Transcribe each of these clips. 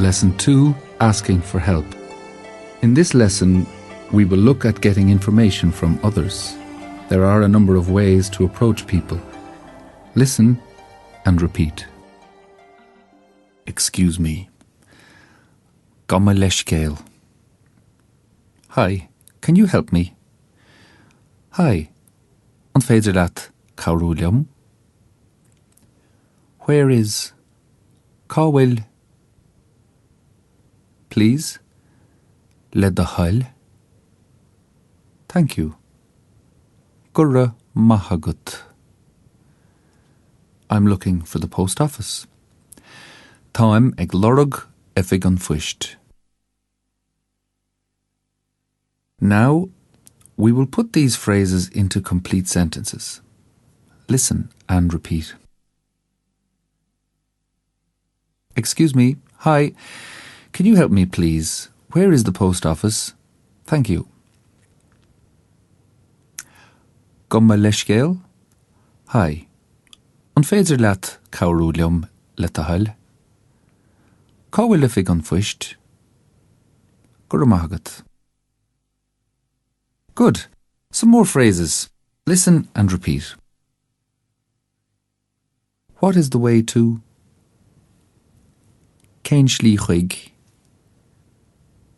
Lesson 2 Asking for Help. In this lesson, we will look at getting information from others. There are a number of ways to approach people. Listen and repeat. Excuse me. Gabh mo leithscéal. Hi, can you help me? Hi, an féidir leat cabhrú liom? Where is? Cá bhfuil? Please? Le do thoil? Thank you. Go raibh maith agat. I'm looking for the post office. Táim ag lorg oifig an phoist. Now, we will put these phrases into complete sentences. Listen and repeat. Excuse me, hi, can you help me please? Where is the post office? Thank you. Gabh mo leithscéal? Hi. An féidir leat cabhrú liom le do thoil? Cá bhfuil oifig an phoist? Go raibh maith agat. Good. Some more phrases. Listen and repeat. What is the way to? Cén slí chuig?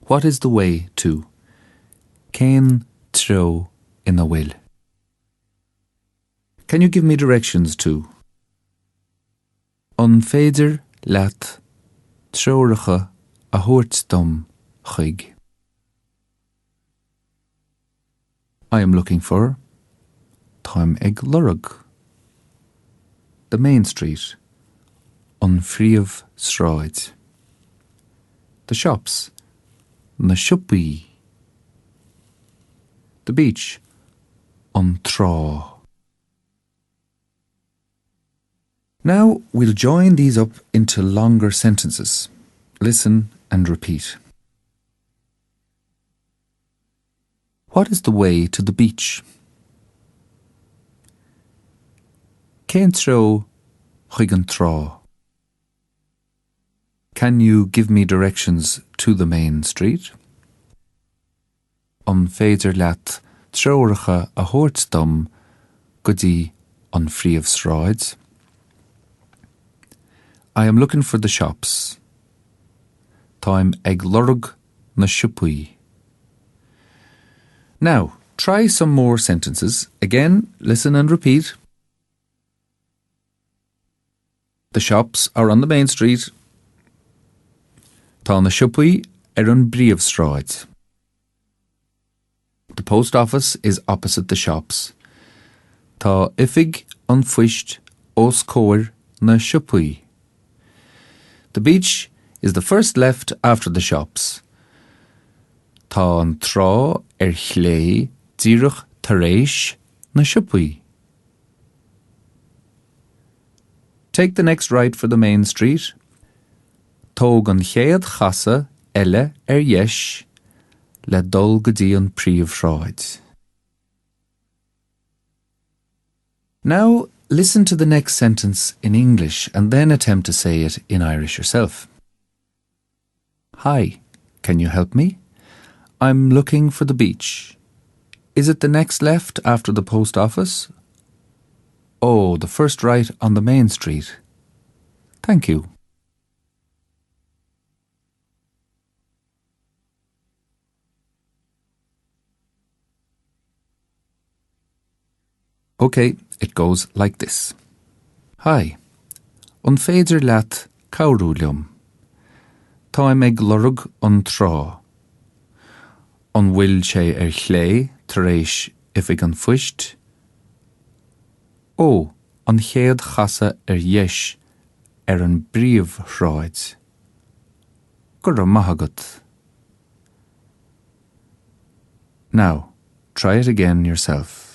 What is the way to? Cén treo ina bhfuil? Can you give me directions to? An féidir leat treoracha a thabhairt dom chuig? I am looking for Táim ag lorg. The main street An phríomhshráid. The shops Na siopaí. The beach An trá. Now we'll join these up into longer sentences. Listen and repeat. What is the way to the beach? Cén treo chuig an trá? Can you give me directions to the main street? An féidir leat treoracha a thabhairt dom go dtí an phríomhshráid? I am looking for the shops. Táim ag lorg na siopaí. Now, try some more sentences. Again, listen and repeat. The shops are on the main street. Tá na siopaí ar an bpríomhshráid. The post office is opposite the shops. Tá oifig an phoist os comhair na siopaí. The beach is the first left after the shops. Tá an trá ar chlé díreach tar éis na siopaí. Take the next right for the main street. Tóg an chéad chasadh eile ar dheis le dul go dtí an príomhshráid. Now listen to the next sentence in English and then attempt to say it in Irish yourself. Hi, can you help me? I'm looking for the beach. Is it the next left after the post office? Oh, the first right on the main street. Thank you. Ok, it goes like this. Hi. An féidir leat cabhrú liom? Táim ag lorg an trá. An bhfuil sé ar chlé tar éis oifig an phoist? Ó, an chéad chasadh ar dheis ar an bpríomhshráid. Go raibh maith agat. Now, try it again yourself.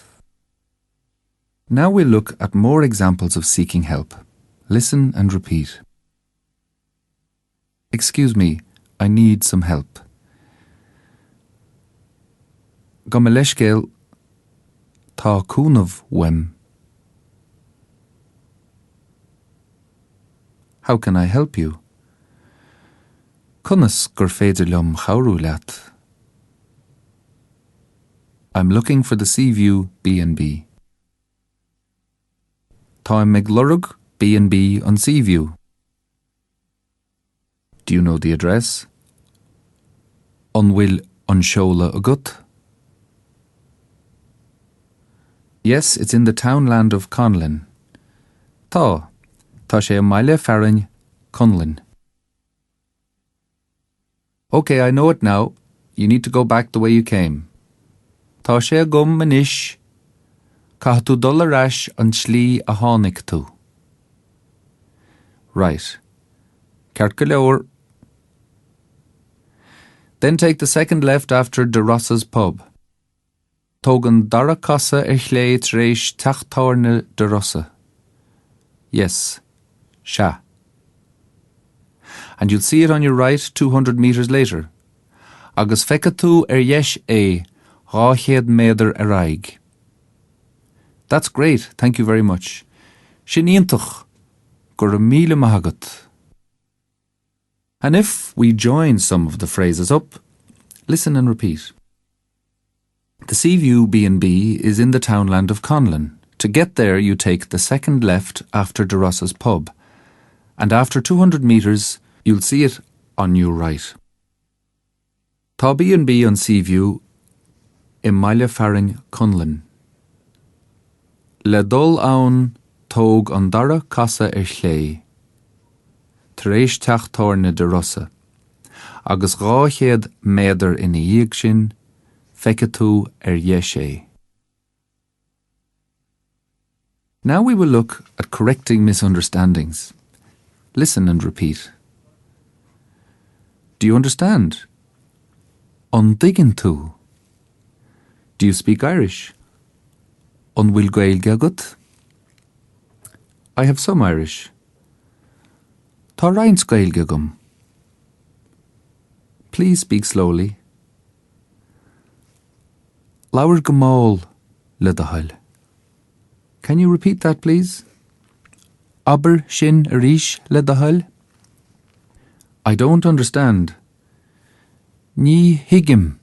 Now we'll look at more examples of seeking help. Listen and repeat. Excuse me, I need some help. Gabh mo leithscéal, tá cúnamh uaim. How can I help you? Conas gur féidir liom cabhrú leat? I'm looking for the Seaview B&B. Táim ag lorg B&B an Seaview. Do you know the address? An bhfuil an seoladh agat? Yes, it's in the townland of Conlin. Tá, tá sé i mbaile fearainn Conlin. Ok, I know it now. You need to go back the way you came. Tá sé agam anois. Caithfidh tú dul ar ais an tslí a tháinig tú. Right. Ceart go leor. Then take the second left after De Rossa's pub. Tóg an dara casadh ar chlé tar éis teach tábhairne De Rossa. Yes. Sea. And you'll see it on your right 200 metres later. Agus feicfidh tú ar dheis é 200 méadar ar aghaidh. That's great, thank you very much. Sin iontach, go raibh míle maith agat. And if we join some of the phrases up, listen and repeat. The Seaview B&B is in the townland of Conlin. To get there you take the second left after De Rossa's pub, and after 200 metres you'll see it on your right. Tá B&B an Seaview i mbaile fearainn Conlin. Le dul ann tóg an dara casadh ar chlé, tar éis teach tábhairne De Rossa, agus 200 méadar ina dhiaidh sin feicfidh tú ar dheis é. Now we will look at correcting misunderstandings. Listen and repeat. Do you understand? An dtuigeann tú? Do you speak Irish? An bhfuil Gaeilge agat? I have some Irish. Tá roinnt Gaeilge agam. Please speak slowly. Labhair go mall le do thoil. Can you repeat that please? Abair sin arís le do thoil. I don't understand. Ní thuigim.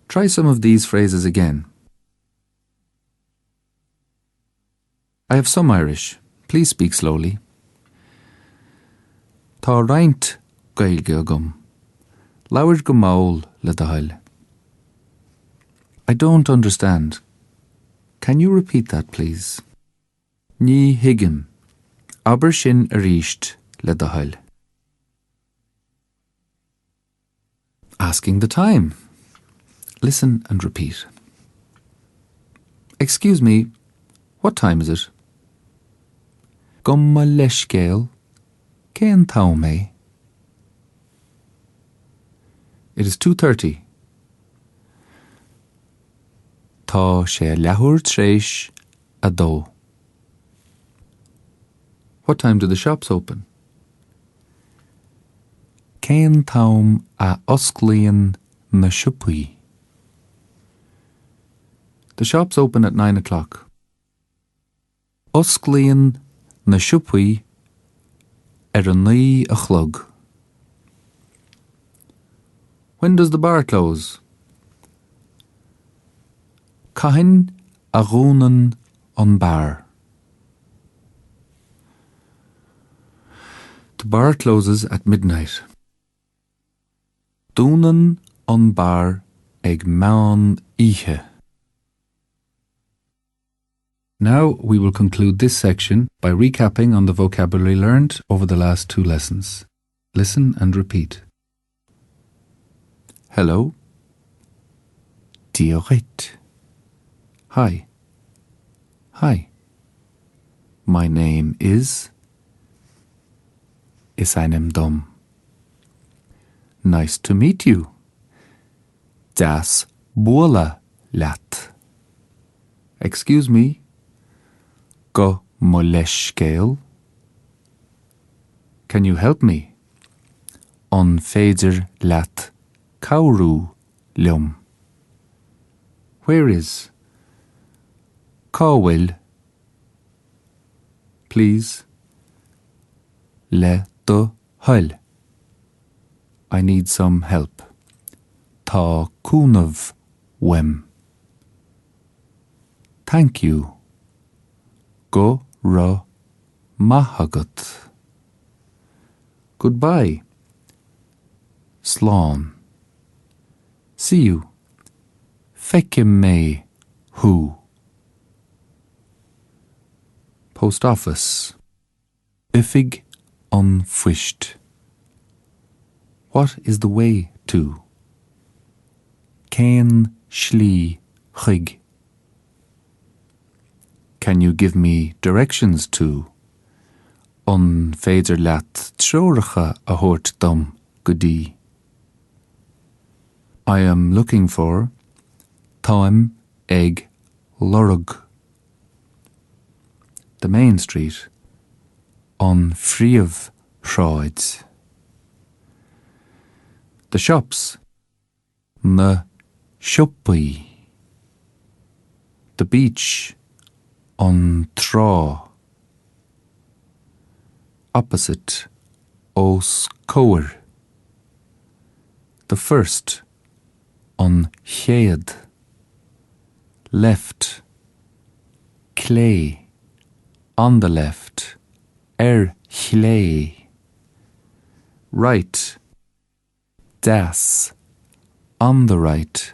Try some of these phrases again. I have some Irish. Please speak slowly. Tá roinnt Gaeilge agam. Labhair go mall le do thoil. I don't understand. Can you repeat that please? Ní thuigim. Abair sin arís le do thoil. Asking the time. Listen and repeat. Excuse me, what time is it? Gabh mo leithscéal, cén t-am é? It is 2:30. Tá sé a leathuair tar éis a dó. What time do the shops open? Cén t-am a osclaíonn na siopaí? The shops open at 9 o'clock. Osclaíonn na siopaí ar a 9 a chlog. When does the bar close? Cathain a dhúnann an beár? The bar closes at midnight. Dúnann an beár ag meán oíche. Now we will conclude this section by recapping on the vocabulary learned over the last two lessons. Listen and repeat. Hello. Dia dhuit. Hi. Hi. My name is. Is ainm dom. Nice to meet you. Deas bualadh leat. Excuse me. Gabh mo leithscéal. Can you help me? An féidir leat cabhrú liom? Where is? Cá bhfuil? Please. Le do thoil. I need some help. Tá cúnamh uaim. Thank you. Go raibh maith agat. Goodbye. Slán. See you. Feicfidh mé thú. Post office. Oifig an Phoist. What is the way to? Cén slí chuig? Can you give me directions to? An féidir leat treoracha a thabhairt dom go dtí? I am looking for Táim ag lorg. The main street. An phríomhshráid. The shops. Na siopaí. The beach. An trá. Opposite. Os comhair. The first. An chéad. Left. Clé. On the left. Ar chlé. Right. Deas. On the right.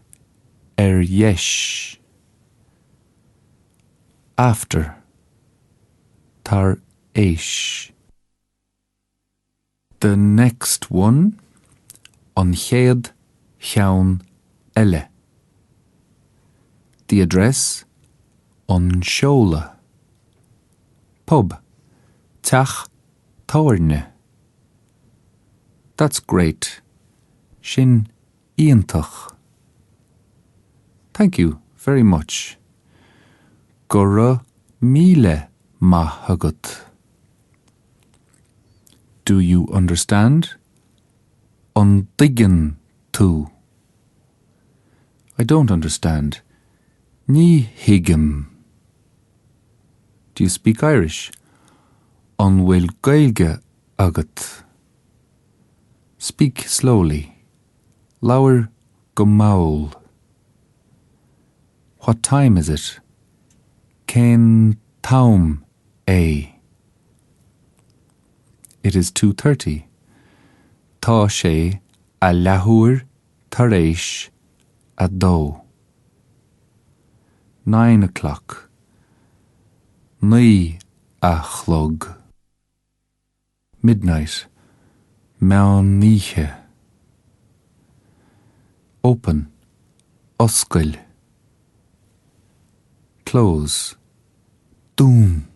Ar dheis. After. Tar éis. The next one, an chéad cheann eile. The address, an seoladh. Pub, teach tábhairne. That's great. Sin iontach. Thank you very much. Go raibh míle maith agat. Do you understand? An dtuigeann tú? I don't understand. Ní thuigim. Do you speak Irish? An bhfuil Gaeilge agat? Speak slowly. Labhair go mall. What time is it? Cén t-am é? It is 2:30. Tá sé a leathuair tar éis a dó. 9 o'clock. 9 a chlog. Midnight. Meán oíche. Open. Oscail. Close. Dún.